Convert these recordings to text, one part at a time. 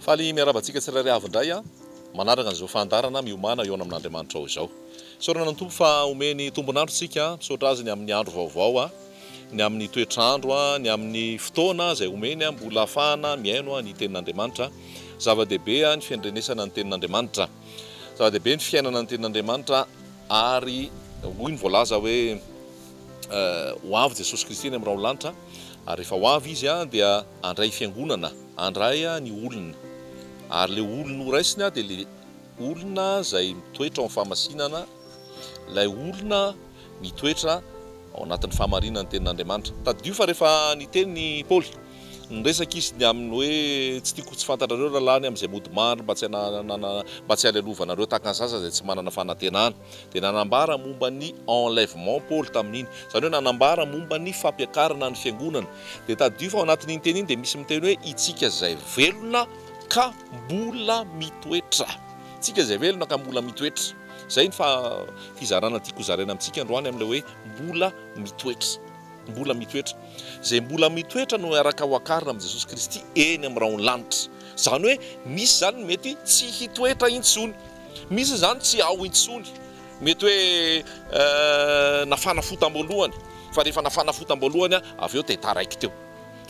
Faly miarahaba antsika tsirairay avy indray aho manaraka an'izao fandaharana miomàna hihaona amin'Andriamanitra ao izao. Isaorana ny Tompo fa omeny tombon'andro isika, misaotra Azy ny amin'ny andro vaovao, ny amin'ny toetr'andro, ny amin'ny fotoana izay omeny mbola ahafahana mihaino ny tenin'Andriamanitra. Zava-dehibe ny fendrenesana ny tenin'Andriamanitra. Zava-dehibe ny fiainana ny tenin'Andriamanitra ary hoy ny voalaza hoe ho avy Jesosy Kristy eny amin'ny rahon'ny lanitra ary rehefa ho avy Izy dia handray fiangonana, handray ny olony ary ilay olony horaisiny dia ilay olona izay mitoetra ao amin'ny fahamasinana, ilay olona mitoetra ao anatin'ny fahamarinan'ny tenin'Andriamanitra. Tadidio fa rehefa niteny i Paoly, niresaka izy ny amin'ny hoe tsy tiako ho tsy fantatrareo rahalahy ny amin'izay mody marina mba tsy hanana mba tsy halelovanareo tahaka ny sasany izay tsy manana fanantenana. Dia nanambara momba ny enlèvement Paoly tamin'iny. Izany hoe nanambara momba ny fampiakarana ny fiangonana. Dia tadidio fa ao anatin'iny teny iny dia misy miteny hoe itsika izay velona ka mbola mitoetra. Tsika izay velona ka mbola mitoetra. Izay ny fizarana tiako hozaraina amintsika androany amin'ilay hoe mbola mitoetra. Mbola mitoetra. Izay mbola mitoetra no hiaraka ho akarina amin'i Jesosy Kristy eny amin'ny rahon'ny lanitra. Izany hoe misy izany ny mety tsy hitoetra intsony. Misy izany tsy ao intsony. Mety hoe nafana fo tam-boalohany, fa rehefa nafana fo tam-boalohany avy eo dia taraiky teo.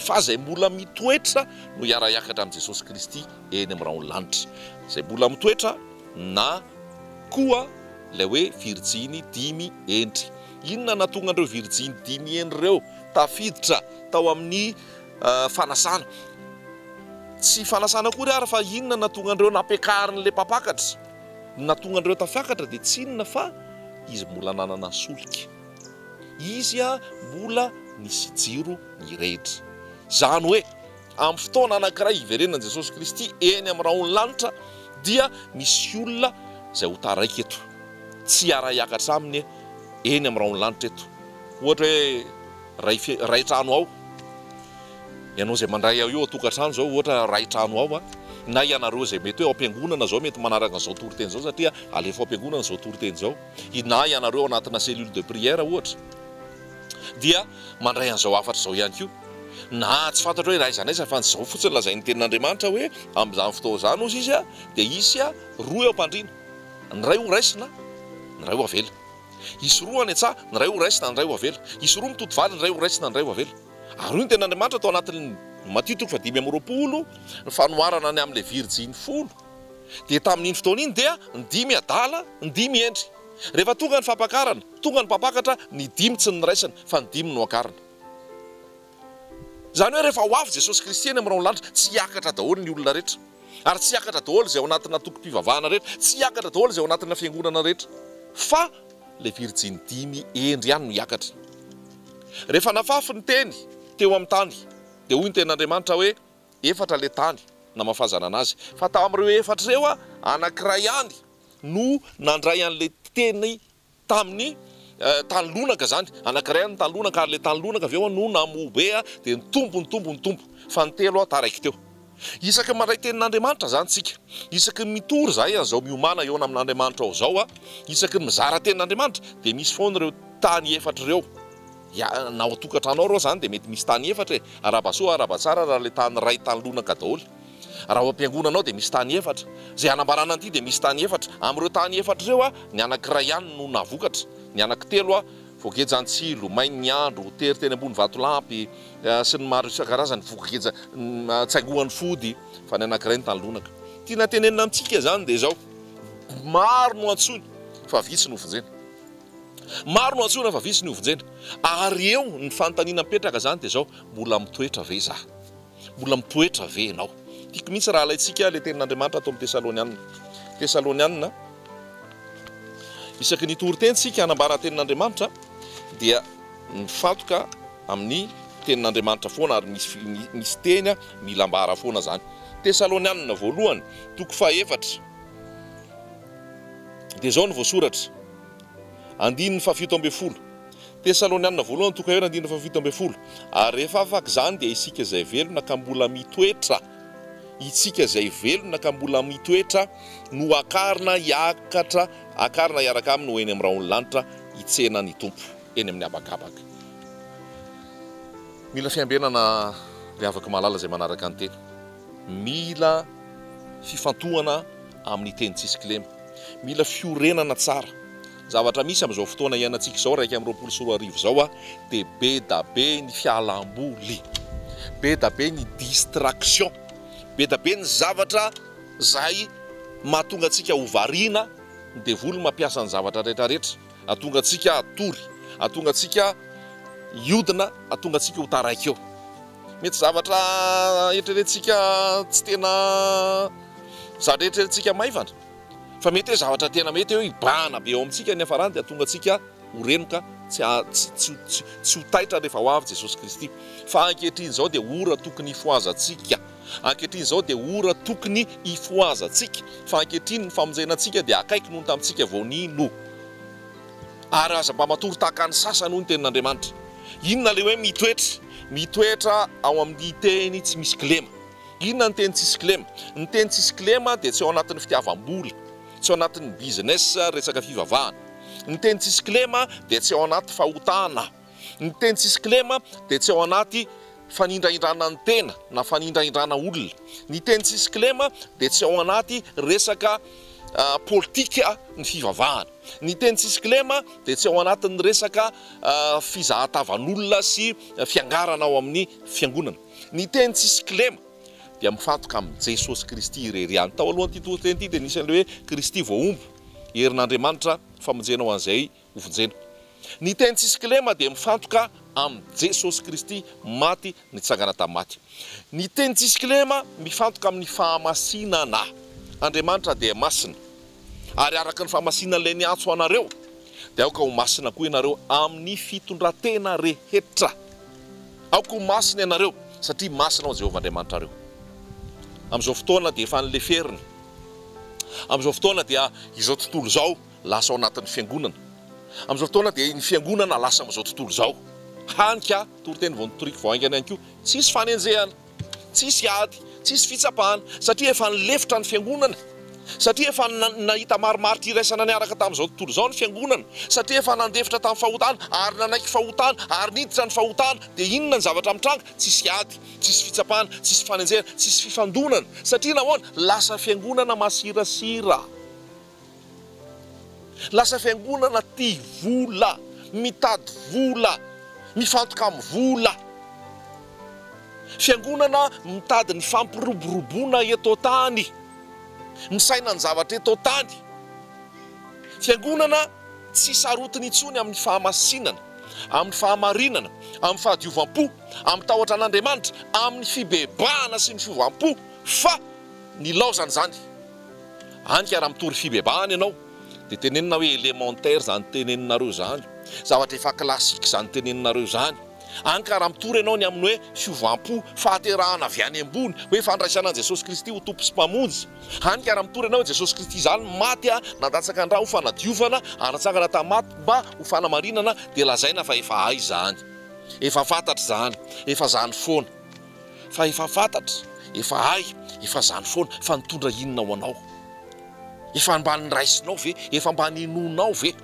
Fa izay mbola mitoetra no hiara-hiakatra amin'i Jesosy Kristy eny amin'ny rahon'ny lanitra. Izay mbola mitoetra na koa ilay hoe virjiny dimy hendry. Inona nahatonga an'ireo virjiny dimy hendry ireo tafiditra tao amin'ny fanasana? Tsy fanasana akory ary fa inona nahatonga an'ireo nampiakarin'ilay mpampakatra? Ny nahatonga an'ireo tafiakatra dia tsy inona fa izy mbola nanana solika. Izy mbola nisy jiro nirehitra. Izany hoe Amin'ny fotoana anankiray hiverenan'i Jesosy Kristy eny amin'ny rahon'ny lanitra dia misy olona izay ho taraiky eto. Tsy hiara-hiakatra aminy eny amin'ny rahon'ny lanitra eto. Ohatra hoe ray ray trano ao, ianao izay mandray ao io an-tokantrano izao ohatra ray trano ao, na ianareo izay mety hoe ao am-piangonana izao mety manaraka an'izao toriteny izao satria alefa ao am-piangonana izao toriteny izao, na ianareo ao anatina cellule de prière ohatra. dia mandray an'izao hafatra izao ihany koa. Na tsy fantatro hoe aiza n'aiza fa izao fotsiny lazain'ny tenin'Andriamanitra hoe amin'izany fotoana izany hozy izy dia hisy roa eo am-pandriana, ny iray ho raisina, ny iray ho avela. Hisy roa any an-tsaha, ny iray ho raisina, ny iray ho avela. Hisy roa mitoto vary, ny iray ho raisina, ny iray ho avela. Ary hoy ny tenin'Andriamanitra tao anatin'ny Matio toko fahadimy amby roapolo, ny fanoharana ny amin'ilay virjiny folo, dia tamin'iny fotoana iny dia ny dimy adala, ny dimy hendry. Rehefa tonga ny fampakarana, tonga ny mpampakatra, ny dimy tsy niraisana, fa ny dimy no akarina. Izany hoe rehefa ho avy Jesosy Kristy eny amin'ny rahon'ny lanitra, tsy hiakatra daholo ny olona rehetra. Ary tsy hiakatra daholo izay ao anatina antokom-pivavahana rehetra, tsy hiakatra daholo izay ao anatina fiangonana rehetra. Fa ilay virjiny dimy hendry ihany no hiakatra. Rehefa nafafy ny teny teo amin'ny tany, dia hoy ny tenin'Andriamanitra hoe, Efatra ilay tany namafazana anazy. Fa tao amin'ireo efatra ireo, anankiray ihany no nandray an'ilay teny tamin'ny tany lonaka izany, anankiray ny tany lonaka ary ilay tany lonaka avy eo no namoa be dia nitombo nitombo nitombo fa ny telo taraiky teo. Isaky ny mandray tenin'Andriamanitra izany tsika, isaky ny mitory izahay an'izao miomàna hihaona amin'Andriamanitra ao izao, isaky ny mizara tenin'Andriamanitra dia misy foana ireo tany efatra ireo. Ya, na ao an-tokantrano ao reo izany dia mety misy tany efatra e, arahaba soa arahaba tsara raha ilay tany iray tany lonaka daholo. Raha ao am-piangonana ao dia misy tany efatra. Izay hanambarana an'ity dia misy tany efatra. Amin'ireo tany efatra ireo ny anankiray ihany no nahavokatra. Ny anankitelo voageja an-tsilo, main'ny andro, tery teny ambony vatolampy, sy ny maro isan-karazany, voageja tsaingohan'ny fody, fa ny anankiray ny tany lonaka. Tiana tenenina amintsika izany dia izao, maro no antsoina fa vitsy no vonjena. Maro no antsoina fa vitsy ny hovonjena. Ary eo ny fanontaniana mipetraka izany dia izao, mbola mitoetra ve izaho? Mbola mitoetra ve ianao? Tiako mihitsy raha alaintsika ilay tenin'Andriamanitra ato amin'ny Tesalonianina. Tesalonianina, isaky ny hitory teny isika hanambara tenin'Andriamanitra dia mifantoka amin'ny tenin'Andriamanitra foana ary misy misy teny mila ambara foana izany. Tesalonianina voalohany, toko fahefatra. Dia izao no voasoratra, andininy fahafito ambin'ny folo, Tesalonianina voalohany toko iray andininy fahafito ambin'ny folo, Ary rehefa afaka izany dia isika izay velona ka mbola mitoetra, itsika izay velona ka mbola mitoetra no hakarina hiakatra, hakarina hiaraka aminy ho eny amin'ny rahon'ny lanitra hitsena ny Tompo eny amin'ny habakabaka. Mila fiambenana ry havako malala izay manaraka ny teny. Mila. fifantohana amin'ny teny tsisy kilema. Mila fiorenana tsara. Zavatra misy amin'izao fotoana iainantsika izao 2021 izao dia be da be ny fialamboly, be da be ny distraction, be da be ny zavatra izay mahatonga antsika ho variana, ny devoly mampiasa ny zavatra rehetra rehetra hahatonga antsika hatory, hahatonga antsika hiodina, hahatonga antsika ho taraiky eo. Mety zavatra eritreretintsika tsy tena zavatra eritreretintsika maivana fa mety hoe zavatra tena mety hoe hibahana be ao amintsika ny hafarany dia hahatonga antsika ho renoka tsy tsy tsy ho taitra rehefa ho avy Jesosy Kristy. Fa ankehitriny izao dia ora tokony hifohazantsika. Ankehitriny izao dia ora tokony hifohazantsika. Fa ankehitriny ny famonjena antsika dia akaiky noho ny tamintsika vao nino. Ary aza mba matory tahaka ny sasany hoy ny tenin'Andriamanitra. Inona ilay hoe mitoetra? Mitoetra ao amin'ny teny tsy misy kilema. Inona ny teny tsisy kilema? Ny teny tsisy kilema dia tsy ao anatin'ny fitiavam-bola, tsy ao anatin'ny business resaka fivavahana. Ny teny tsisy kilema dia tsy ao anaty fahotana. Ny teny tsisy kilema dia tsy ao anaty fanindrahindrana ny tena na fanindrahindrana olona. Ny teny tsisy kilema dia tsy ao anaty resaka politika ny fivavahana. Ny teny tsisy kilema dia tsy ao anatin'ny resaka fizahan-tavan'olona sy fiangarana ao amin'ny fiangonana. Ny teny tsisy kilema dia mifantoka amin'i Jesosy Kristy irery ihany. Tao alohan'ity toriteny ity dia nisy an'ilay hoe Kristy voahombo, herin'Andriamanitra famonjena ho an'izay hovonjena. Ny teny tsisy kilema dia mifantoka amin'i Jesosy Kristy maty nitsangana tamin'ny maty. Ny teny tsisy kilema mifantoka amin'ny fahamasinana. Andriamanitra dia masina, ary araka ny fahamasinan'ilay niantso anareo, dia aoka ho masina koa ianareo amin'ny fitondran-tena rehetra. Aoka ho masina ianareo, satria masina aho Jehovah Andriamanitrareo. Amin'izao fotoana dia efa noleferina. Amin'izao fotoana dia izao tontolo izao lasa ao anatin'ny fiangonana. Amin'izao fotoana dia ny fiangonana lasa amin'izao tontolo izao. Hany ka, toriteny vao notoriko vao haingana ihany koa, tsisy fanenjehana, tsisy ady, tsisy fitsapana, satria efa nilefitra ny fiangonana, satria efa nahita marimaritra iraisana niaraka tamin'izao tontolo izao ny fiangonana, satria efa nandefitra tamin'ny fahotana ary nanaiky fahotana ary niditra ny fahotana, dia inona ny zavatra mitranga? Tsisy ady, tsisy fitsapana, tsisy fanenjehana, tsisy fifandonana, satria nahoana? Lasa fiangonana masirasira. Lasa fiangonana tia vola, mitady vola, mifantoka amin'ny vola. Fiangonana mitady ny fampiroboroboana eto an-tany, misaina ny zavatra eto an-tany. Fiangonana tsy sarotiny intsony amin'ny fahamasinana, amin'ny fahamarinana, amin'ny fahadiovam-po, amin'ny tahotra an'Andriamanitra, amin'ny fibebahana sy ny fiovam-po fa nilaozana izany. Any ka raha mitory fibebahana ianao dia tenenina hoe élémentaire izany teneninareo izany, zavatra efa classique izany teneninareo izany. Any ka raha mitory ianao ny amin'ny hoe fiovam-po, fahaterahana avy any ambony, hoe fandraisana an'i Jesosy Kristy ho Tompo sy Mpamonjy. Any ka raha mitory ianao hoe Jesosy Kristy izany maty nandatsaka ny ra ho fanadiovana ary natsangana tamin'ny maty mba ho fanamarinana dia lazaina fa efa hay izany. Efa fantatra izany. Efa izany foana. Fa efa fantatra, efa hay, efa zany foana, fa nitondra inona ho anao? Efa mba niraisinao ve? Efa mba ninoanao ve?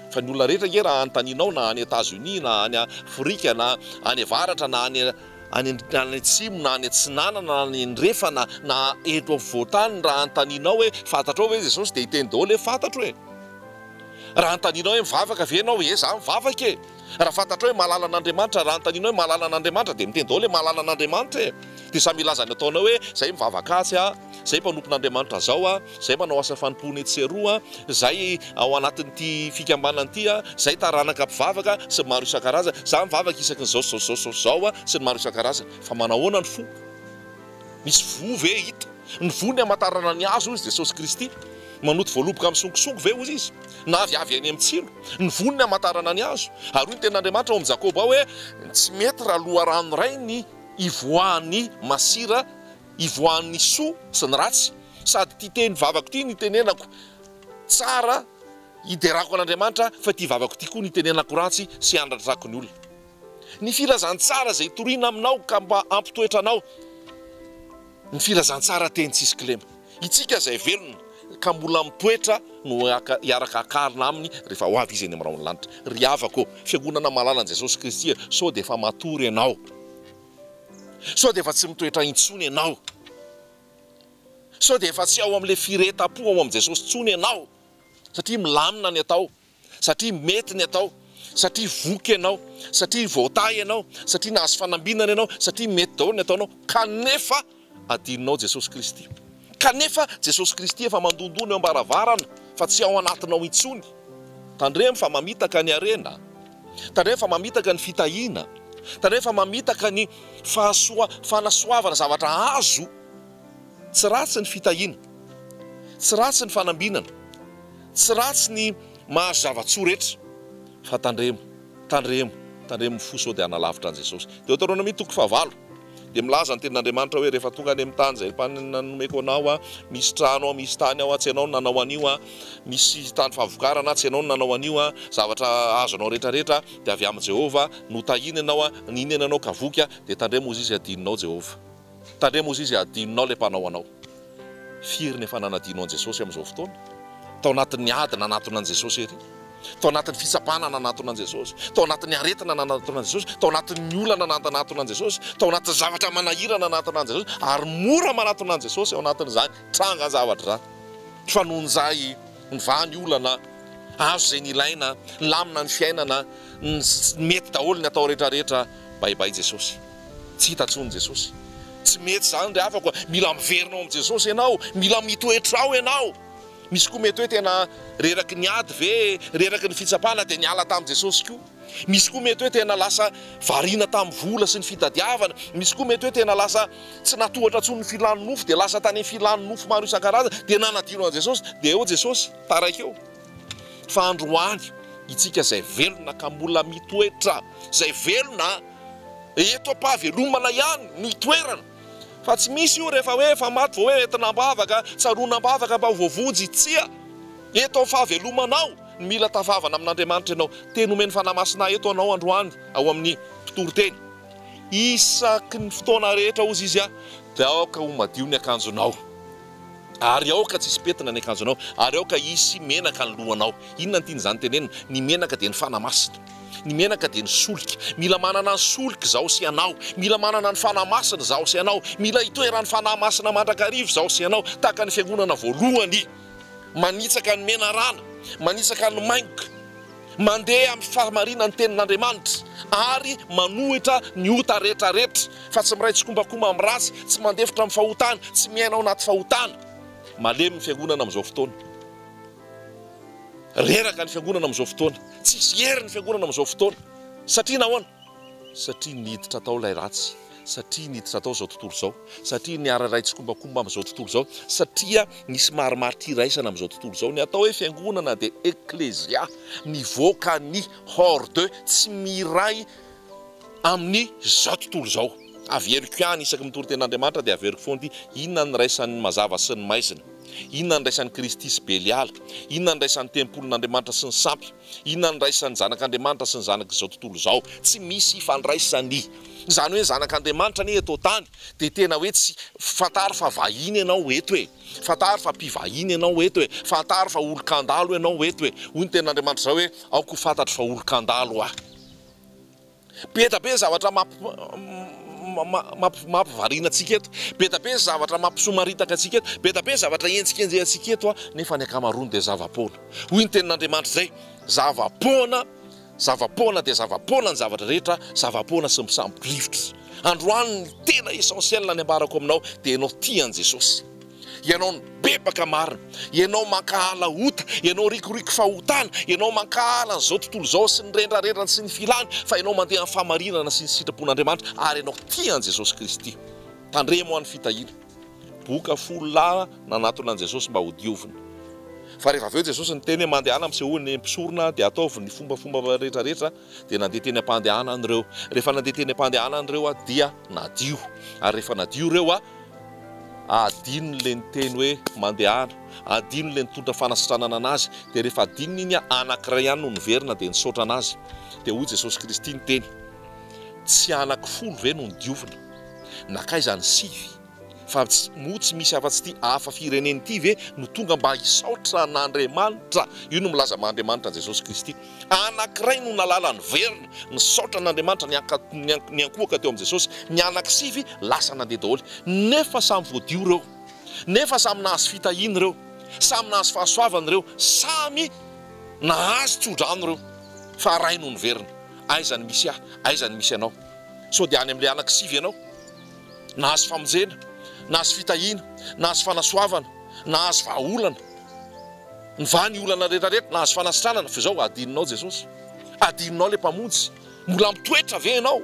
Fa ny olona rehetra ange raha anontanianao na any Etats Unis na any Afrika na any avaratra na any any any atsimo na any atsinanana na any andrefana na eto afovoan-tany raha anontanianao hoe fantatrao ve Jesosy dia hiteny daholo hoe fantatro e! Raha anontanianao hoe mivavaka ve ianao? Ie, za mivavaka e! Raha fantatrao hoe mahalala an'Andriamanitra, raha anontanianao hoe mahalala an'Andriamanitra dia miteny daholo hoe mahalala an'Andriamanitra e! Dia samy hilaza ny ataonao hoe zay mivavaka atsy a, zay mpanompon'Andriamanitra zao a, zay manao asa fanompoana etsy sy eroa a, zay ao anatin'ity fikambanana ity a, zay taranaka mpivavaka sy ny maro isan-karazany, za mivavaka isaky ny zao sy zao sy zao sy zao a, sy ny maro isan-karazany. Fa manahoana ny fo? Misy voa ve hita? Ny voa ny hamantarana ny hazo hoy Jesosy Kristy. Manoto voaloboka amin'ny songosongo ve hozy izy? Na aviavy eny amin'ny tsilo? Ny voa ny hamantarana ny hazo. Ary hoy ny tenin'Andriamanitra ao amin'i Jakoba ao hoe, Tsy mety raha loharano iray ny ivoahan'ny masira, ivoahan'ny soa sy ny ratsy. Sady ity teny vavako ity no itenenako tsara, hiderako an'Andriamanitra, fa ity vavako ity koa no itenenako ratsy sy handratrako ny olona. Ny filazantsara izay toriana aminao ka mba hampitoetra anao. Ny filazantsara teny tsisy kilema. Itsika izay velona ka mbola mitoetra no hiaraka hakarina aminy rehefa ho avy Izy eny amin'ny rahon'ny lanitra. Ry havako ô, Fiangonana malalan'i Jesosy Kristy e, sao dia efa matory ianao? Sao dia efa tsy mitoetra intsony ianao? Sao dia efa tsy ao amin'ilay firehetam-po ao amin'i Jesosy intsony ianao, satria milamina ny atao, satria mety ny atao, satria voky ianao, satria voatahy ianao, satria nahazo fanambinana ianao, satria mety daholo ny ataonao, kanefa adinonao Jesosy Kristy. Kanefa Jesosy Kristy efa mandondona eo am-baravarana fa tsy ao anatinao intsony. Tandremo fa mamitaka ny harena. Tandremo fa mamitaka ny fitahiana. Tandremo fa mamitaka ny fahasoa, fanasoavana zavatra azo. Tsy ratsy ny fitahiana. Tsy ratsy ny fanambinana. Tsy ratsy ny mahazo zava-tsoa rehetra. Fa tandremo, tandremo, tandremo ny fo sao dia hanalavitra an'i Jesosy. Deoteronomia toko fahavalo dia milaza ny tenin'Andriamanitra hoe rehefa tonga any amin'ny tany izay nomeko anao aho, misy trano ao, misy tany ao, tsy ianao no nanao an'io an, misy tany fahavokarana, tsy ianao no nanao an'io an, zavatra azonao rehetra rehetra dia avy amin'i Jehovah, notahina ianao an, nihinana ianao ka voky an, dia tandremo hozy izy hadinonao Jehovah. Tandremo hozy izy hadinonao ilay mpanao anao. Firy ny efa nanadino an'i Jesosy amin'izao fotoana? Tao anatin'ny ady nanatona an'i Jesosy ery. Tao anatin'ny fitsapana nanatona an'i Jesosy. Tao anatin'ny aretina nanatona an'i Jesosy. Tao anatin'ny olana nanatona an'i Jesosy. Tao anatin'ny zavatra manahirana nanatona an'i Jesosy. Ary mora manatona an'i Jesosy ao anatin'izany trangan-javatra izany. Fa noho izay nivaha ny olana, azo izay nilaina, nilamina ny fiainana, mety daholo ny atao rehetra rehetra, bye bye Jesosy. Tsy hita tsony Jesosy. Tsy mety izany ry havako a! Mila miverina ao amin'i Jesosy ianao, mila mitoetra ao ianao. Misy koa mety hoe tena reraky ny ady ve, reraky ny fitsapana dia niala tamin'i Jesosy koa. Misy koa mety hoe tena lasa variana tamin'ny vola sy ny fitadiavana. Misy koa mety hoe tena lasa tsy natohatra intsony ny filan'ny nofo dia lasa tany amin'ny filan'ny nofo maro isan-karazany dia nanadino an'i Jesosy. Dia eo Jesosy, taraiky eo. Fa androany itsika izay velona ka mbola mitoetra, izay velona, Eto am-pahavelomana ihany no itoerana fa tsy misy io rehefa hoe efa maty vao hoe entina am-bavaka, tsaroana am-bavaka mba ho voavonjy, tsia! Eto amin'ny fahavelomanao no mila tafavana amin'Andriamanitra ianao. Teny omen'ny Fanahy Masina eto anao androany ao amin'ny mpitoriteny. Isaky ny fotoana rehetra hozy izy dia aoka ho madio ny akanjonao. Ary aoka tsy hisy pentina ny akanjonao, ary aoka hisy menaka ny lohanao. Inona no tian'izany tenenina? Ny menaka dia ny Fanahy Masina. Ny menaka dia ny solika. Mila manana ny solika izaho sy ianao. Mila manana ny Fanahy Masina izaho sy ianao. Mila itoeran'ny Fanahy Masina mandrakariva izaho sy ianao, tahaka ny fiangonana voalohany. Manitsaka ny menarana, manitsaka ny maingoka. Mandeha amin'ny fahamarinan'ny tenin'Andriamanitra ary manohitra ny ota rehetrarehetra, fa tsy miray tsikombakomba amin'ny ratsy, tsy mandefitra amin'ny fahotana, tsy miaina ao anaty fahotana. Malemy ny fiangonana amin'izao fotoana. Reraka ny fiangonana amin'izao fotoana. Tsisy hery ny fiangonana amin'izao fotoana. Satria nahoana? Satria niditra tao ilay ratsy, satria niditra tao izao tontolo izao, satria niara-iray tsikombakomba amin'izao tontolo izao, satria nisy marimaritra iraisana amin'izao tontolo izao. Ny atao hoe fiangonana dia eklesia, nivoaka ny hors de, tsy miray amin'izao tontolo izao. Averiko ihany, isaky mitory tenin'Andriamanitra dia averiko foana ity, inona no iraisan'ny mazava sy ny maizina? Inona no iraisan'i Kristy sy Beliala? Inona no iraisan'ny tempolin'Andriamanitra sy ny sampy? Inona no iraisan'ny zanak'Andriamanitra sy ny zanak'izao tontolo izao? Tsy misy ifandraisany. Izany hoe ny zanak'Andriamanitra anie eto an-tany dia tena hoe tsy, fantaro fa vahiny ianao eto e! Fantaro fa mpivahiny ianao eto e! Fantaro fa olon-kandalo ianao eto e! Hoy ny tenin'Andriamanitra izao hoe, aoka ho fantatro fa olon-kandalo aho. Be da be ny zavatra mampivariana antsika eto, be da be ny zavatra mampisomaritaka antsika eto, be da be ny zavatra henjikenjehantsika eto nefa ny ankamaroany dia zava-poana. Hoy ny tenin'Andriamanitra izay, zava-poana, zava-poana dia zava-poana ny zavatra rehetra, zava-poana sy misambo-drivotra. Androany ny tena essentiel ny ambarako aminao dia ianao tia an'i Jesosy. Ianao nibebaka marina, ianao mankahala ota, ianao rikoriko fahotana, ianao mankahala an'izao tontolo izao sy ny rendrarendrany sy ny filany, fa ianao mandeha amin'ny fahamarinana sy ny sitrapon'Andriamanitra ary ianao tia an'i Jesosy Kristy. Tandremo aho ny fitahiana. Boka fololahy nanatona an'i Jesosy mba hodiovina. Fa rehefa avy eo Jesosy niteny hoe mandehana misehoa ny mpisorona dia ataovy ny fombafomba rehetrarehetra dia nandeha teny am-pandehanana ireo. Rehefa nandeha teny am-pandehanana ireo dia nadio. Ary rehefa nadio ireo Adinony le niteny hoe mandehana, adinony le nitondra fanasitranana anazy, dia rehefa adinony iny anakiray ihany no niverina dia nisaotra anazy. Dia hoy Jesosy Kristy niteny, tsy anakifolo ve no nodiovina? Nankaiza ny sivy? Fa moa tsy misy afa-tsy ity hafa firenena ity ve no tonga mba hisaotra an'Andriamanitra? Io no milaza maha Andriamanitra an'i Jesosy Kristy. Anankiray no nahalala niverina, nisaotra an'Andriamanitra, niankohoka teo amin'i Jesosy. Ny anankisivy lasa nandeha daholo. Nefa samy voadio ireo. Nefa samy nahazo fitahiana ireo, samy nahazo fahasoavana ireo, samy nahazo tsodrano ireo. Fa ray no niverina. Aiza ny misy ahy? Aiza ny misy anao? Sao dia any amin'ilay anakisivy ianao? Nahazo famonjena, nahazo fitahiana, nahazo fanasoavana, nahazo vahaolana. Nivaha ny olana rehetra rehetra, nahazo fanasitranana, fa izao adinonao Jesosy. Adinonao ilay Mpamonjy. Mbola mitoetra ve ianao?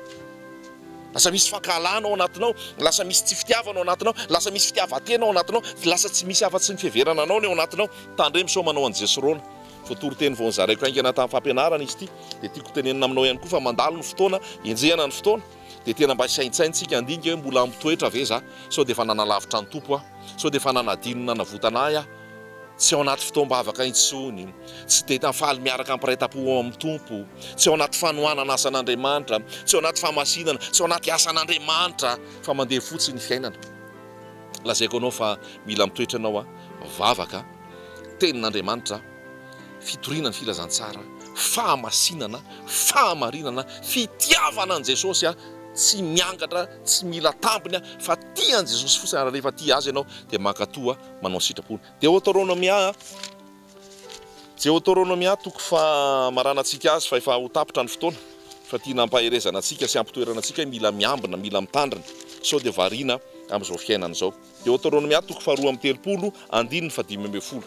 Lasa misy fankahalana ao anatinao, lasa misy tsy fitiavana ao anatinao, lasa misy fitiavan-tena ao anatinao, lasa tsy misy afa-tsy ny fiheverana anao ny ao anatinao. Tandremo sao manao an'i Jesrona. Voatoriteny vao nozaraiko haingana tamin'ny fampianarana izy ity, dia tiako tenenina aminao ihany koa fa mandalo ny fotoana, enjehana ny fotoana, dia tena mba hisaintsaintsika handinika hoe mbola mitoetra ve za? Sao dia efa nanalavitra ny Tompo aho? Sao dia efa nanadino ny nanavotana ahy aho? Tsy ao anaty fotoam-bavaka intsony, tsy dia faly miaraka amin'ny mpiray tampo ao amin'ny Tompo, tsy ao anaty fanohanana asan'Andriamanitra, tsy ao anaty fahamasinana, tsy ao anaty asan'Andriamanitra fa mandeha fotsiny ny fiainana. Lazaiko anao fa mila mitoetra ianao, vavaka, tenin'Andriamanitra, fitoriana ny filazantsara, fahamasinana, fahamarinana, fitiavana an'i Jesosy, tsy miangatra, tsy mila tambiny fa tia an'i Jesosy fotsiny ary rehefa tia Azy ianao dia mankatoa manao ny sitrapony. Deoteronomia Deoteronomia toko famaranantsika azy fa efa ho tapitra ny fotoana fa tiana hampaherezana antsika sy hampitoerana antsika hoe mila miambina, mila mitandrina sao dia variana amin'izao fiainana izao. Deoteronomia toko faharoa amby telopolo andininy fahadimy ambin'ny folo.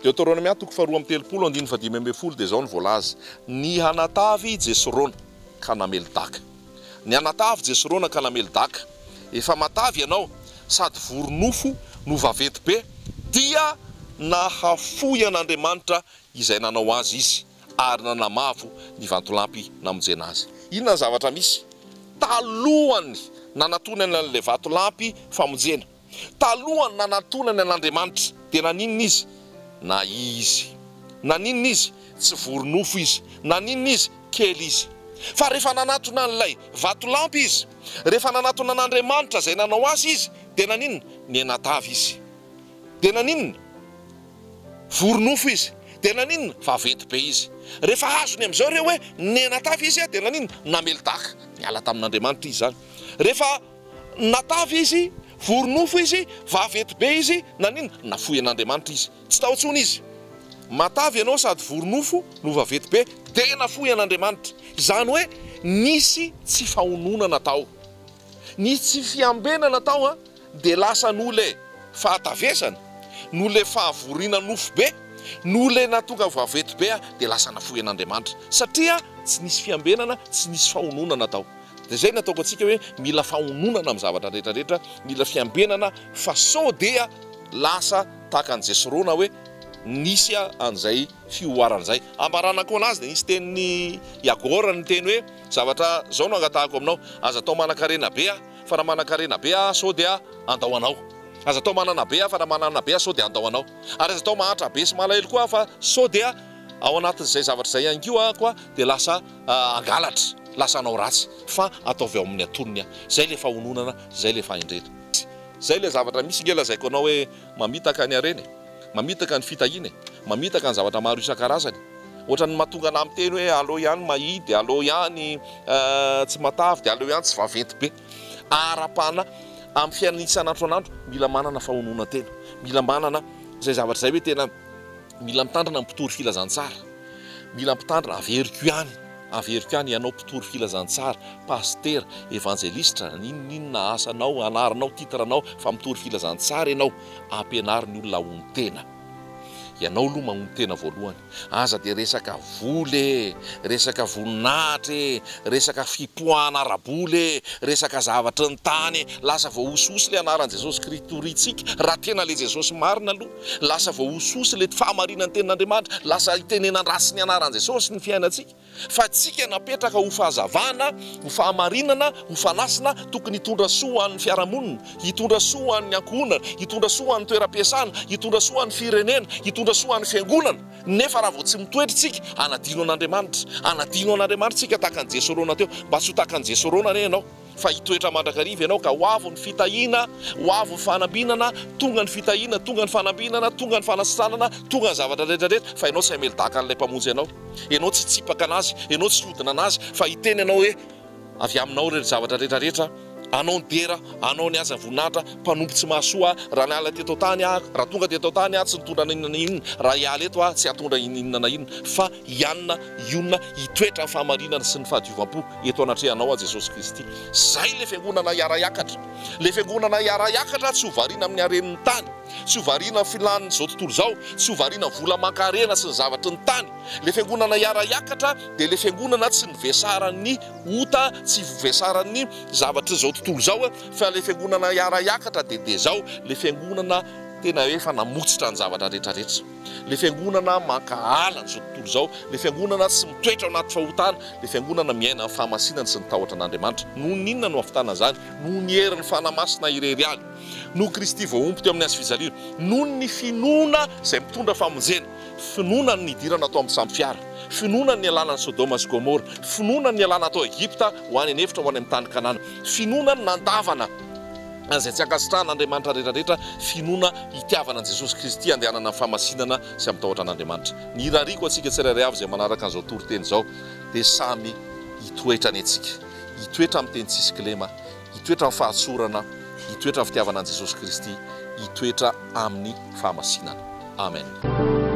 Deoteronomia toko faharoa amby telopolo andininy fahadimy ambin'ny folo dia izao no voalaza, Nihanatavy i Jesrona ka namely daka. Nihanatavy Jesrona ka namely daka. Efa matavy ianao sady vory nofo no vaventy be, dia nahafoy an'Andriamanitra izay nanao azy izy ary nanamavo ny vantolampy namonjena azy. Inona ny zavatra misy? Talohan'ny nanatonany an'ilay vatolampy famonjena, talohan'ny nanatonany an'Andriamanitra, dia naninona izy? Nahia izy. Naninona izy? Tsy vory nofo izy. Naninona izy? Kely izy. Fa rehefa nanatona an'ilay vatolampy izy, rehefa nanatona an'Andriamanitra izay nanao azy izy, dia naninona? Nianatavy izy. Dia naninona? Vory nofo izy. Dia naninona? Vaventy be izy. Rehefa azony amin'izao ireo hoe nenatavy izy dia naninona? Namely daka. Niala tamin'Andriamanitra izy izany. Rehefa natavy izy, vory nofo izy, vaventy be izy, naninona? Nafoy an'Andriamanitra izy. Tsy tao intsony izy. Matavy ianao sady vory nofo no vaventy be, dia nafoy an'Andriamanitra. Izany hoe nisy tsy fahononana tao. Nisy tsy fiambenana tao an. dia lasa noho le fahatavezana, noho le fahavoriana nofo be, noho le nahatonga vaventy be dia lasa nafoy an'Andriamanitra satria tsy nisy fiambenana, tsy nisy fahononana tao. Dia izay no ataoko antsika hoe mila fahononana amin'ny zavatra rehetra rehetra, mila fiambenana fa sao dia lasa tahaka an'i Jesrona hoe nisy an'izay fihoarana izay. Ambaranako anazy dia nisy tenin'i Iagora niteny hoe zavatra izao no angatahako aminao, aza atao manankarena be aho, Fa raha manankarena be aho sao dia handao anao. Aza atao manana be aho fa raha manana be aho sao dia handao anao. Ary aza atao mahantra be sy malahelo koa aho fa sao dia ao anatin'izay zavatra izay ihany koa aho koa dia lasa hangalatra, lasa hanao ratsy. Fa ataovy ao amin'ny antonony aho. Izay ilay fahononana, izay ilay fahendrena. Izay ilay zavatra misy nge lazaiko anao hoe mamitaka ny harena e. Mamitaka ny fitahiana e. Mamitaka ny zavatra maro isan-karazany. Ohatran'ny mahatonga anah miteny hoe aleo ihany mahia dia aleo ihany tsy matavy dia aleo ihany tsy vaventy be. Ara-panahy, amin'ny fiainana isan'andro isan'andro, mila manana fahononan-tena. Mila manana izay zavatra izay hoe tena mila mitandrina ny mpitory filazantsara. Mila mpitandrina, averiko ihany, averiko ihany ianao mpitory filazantsara, pasitera, evanjelistra, n'inon'inona asanao, anaranao, titre-nao fa mitory filazantsara ianao, ampianaro ny olona hahonon-tena. Ianao aloha mahonon-tena voalohany. Aza dia resaka vola e, resaka voninahitra e, resaka fipoahana ara-bola e, resaka zavatry ny tany e. Lasa voahosihosy ilay anaran'i Jesosy Kritoritsika, raha tena ilay Jesosy marina aloha. Lasa voahosihosy ilay fahamarinan'ny tenin'Andriamanitra. Lasa itenenan-dratsy ny anaran'i Jesosy ny fiainantsika. Fa tsika napetraka ho fahazavana, ho fahamarinana, ho fanasina, tokony hitondra soa ho an'ny fiarahamonina, hitondra soa ho an'ny ankohonana, hitondra soa ho an'ny toeram-piasana, hitondra soa ho an'ny firenena, hitondra soa ho an'ny fiangonana. Nefa raha vao tsy mitoetra isika, hanadino an'Andriamanitra. Hanadino an'Andriamanitra isika tahaka an'i Jesorona teo. Mba tsy ho tahaka an'i Jesorona anie ianao. Fa hitoetra mandrakariva ianao ka ho avy ny fitahiana, ho avy ny fanambinana, tonga ny fitahiana, tonga ny fanambinana, tonga ny fanasitranana, tonga ny zavatra rehetra rehetra, fa ianao tsy hamely daka an'ilay Mpamonjy anao, ianao tsy hitsipaka an'Azy, ianao tsy hiodina an'Azy, fa hiteny ianao hoe, Avy aminao ireo zavatra rehetra rehetra, Anao ny dera, Anao ny aza voninahitra, mpanompo tsy mahasoa aho, raha niala teto an-tany aho, raha tonga teto an-tany aho tsy nitondra na inona na inona, raha hiala eto aho tsy hahatondra inona na inona, fa hianina, hionona, hitoetra amin'ny fahamarinana sy ny fahadiovam-po eto anatrehanao aho Jesosy Kristy. Zay le fiangonana hiara-hiakatra. Le fiangonana hiara-hiakatra tsy ho variana amin'ny haren'ny tany, tsy ho variana amin'ny filan'izao tontolo izao, tsy ho variana vola aman-karena sy ny zavatry ny tany. Le fiangonana hiara-hiakatra dia le fiangonana tsy nivesaran'ny ota, tsy vovesaran'ny zavatr'izao tontolo izao, fa ilay fiangonana hiara-hiakatra dia dia izao, ilay fiangonana tena hoe efa namotsitra ny zavatra rehetra rehetra, ilay fiangonana mankahala an'izao tontolo izao, ilay fiangonana tsy mitoetra ao anaty fahotana, ilay fiangonana miaina amin'ny fahamasinana sy ny tahotra an'Andriamanitra. Noho ny inona no hahavitana an'izany? Noho ny herin'ny Fanahy Masina irery ihany, noho Kristy voahombo teo amin'ny hazofijaliana, noho ny finoana izay mitondra famonjena. Finoana ny nidirana tao amin'ny sambo fiara. Finoana ny nialana an'i Sodoma sy Gomora. Finoana ny nialana tao Egypta ho any an'efitra ho any amin'ny tany Kanana. Finoana ny nandavana an'izay tsy ankasitrahan'Andriamanitra rehetra rehetra. Finoana hitiavana an'i Jesosy Kristy handehanana amin'ny fahamasinana sy amin'ny tahotra an'Andriamanitra. Ny irariako antsika tsirairay avy izay manaraka an'izao toriteny izao dia samy hitoetra anie tsika. Hitoetra amin'ny teny tsisy kilema. Hitoetra amin'ny fahatsorana. Hitoetra amin'ny fitiavana an'i Jesosy Kristy. Hitoetra amin'ny fahamasinana. Amen.